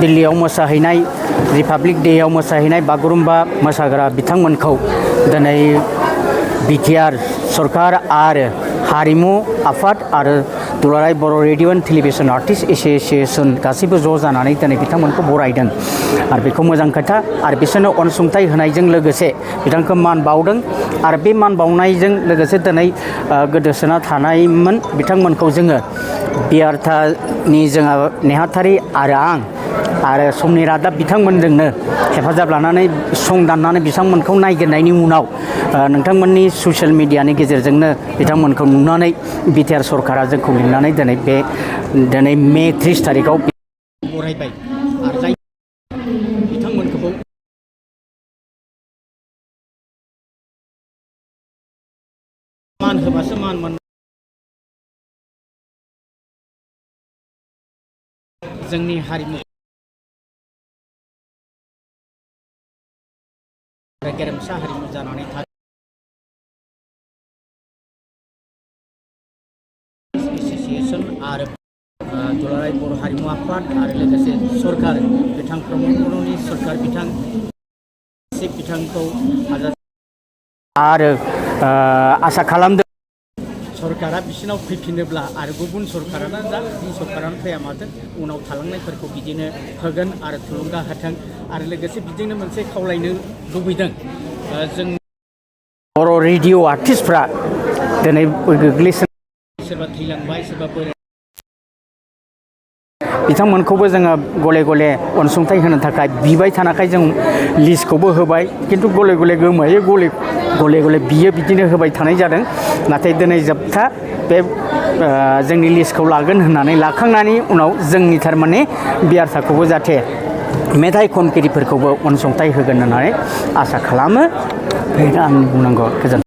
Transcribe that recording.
दिल्लीयाव मोसाहैनाय रिपाब्लिक डेयाव मोसाहैनाय बागुरुम्बा मोसाग्रा बिथांमोनखौ दिनै बिटिआर सरकार आरो हारिमु आफाद आरो दुलाराय Boro' radio and television artist association गासैबो ज' जानानै दिनै बिथांमोनखौ बरायदों आरो बेखौ मोजां खोथा आरो बिसोरनो अनसुंथाइ होनायजों लोगोसे बिथांखौ मान बावदों आरो बे मान बावनायजों लोगोसे दिनै गोदोसोना थानायमोन बिथांमोनखौ जोङो BRTAAनि जोङो नेहाथारि आरो आं आरो समनि रादाब बिथांमोनजोंनो हेफाजाब लानानै सं दाननानै बिथांमोनखौ नायगिरनायनि उनाव नोंथांमोननि ससियेल मिडियानि गेजेरजोंनो बिथांमोनखौ नुनानै बिटिआर सरकारा जोंखौ लिंनानै दिनै मे 30 थारिखआव बरायबाय आरो जाय बिथांमोनखौ मान होबासो मान मोन जोंनि हारिमु गेरेमसा हारिमु जानानै थागोन एसोसिएशन आरो दुलाराय बर' हारिमु आफाद आरो लोगोसे सरकार बिथां प्रमद बर'नि सरकार बिथांखौ आरो आसा खालामदों सरकारा बिसिनाव फैफिनोब्ला आरो गुबुन सरकारानो जा जि सरकारानो फैया माथों उनाव थालांनायफोरखौ बिदिनो होगोन आरो थुलुंगा होथों आरो लोगोसे बिदिनो मोनसे खावलायनो लुबैदों जों बर' रेडिअ आर्टिस्टफ्रा दिनै गोग्लैसोनाय सोरबा थैलांबाय सोरबा बोराय बिथांमोनखौबो जोङो गले गले अनसुंथाइ होनो थाखाय बिबाय थानायखाय जों लिस्टखौबो होबाय खिन्थु गले गले गोमायो गले गले बियो बिदिनो होबाय थानाय जादों नाथाय दिनै जोबथा बे जोंनि लिस्टखौ लागोन होननानै लाखांनायनि उनाव जोंनि थारमाने BRTAAखौबो जाहाथे मेथाइ खनगिरिफोरखौबो अनसुंथाइ होगोन होननानै आसा खालामो बेनो आंनि बुंनांगौ गोजोन्थों।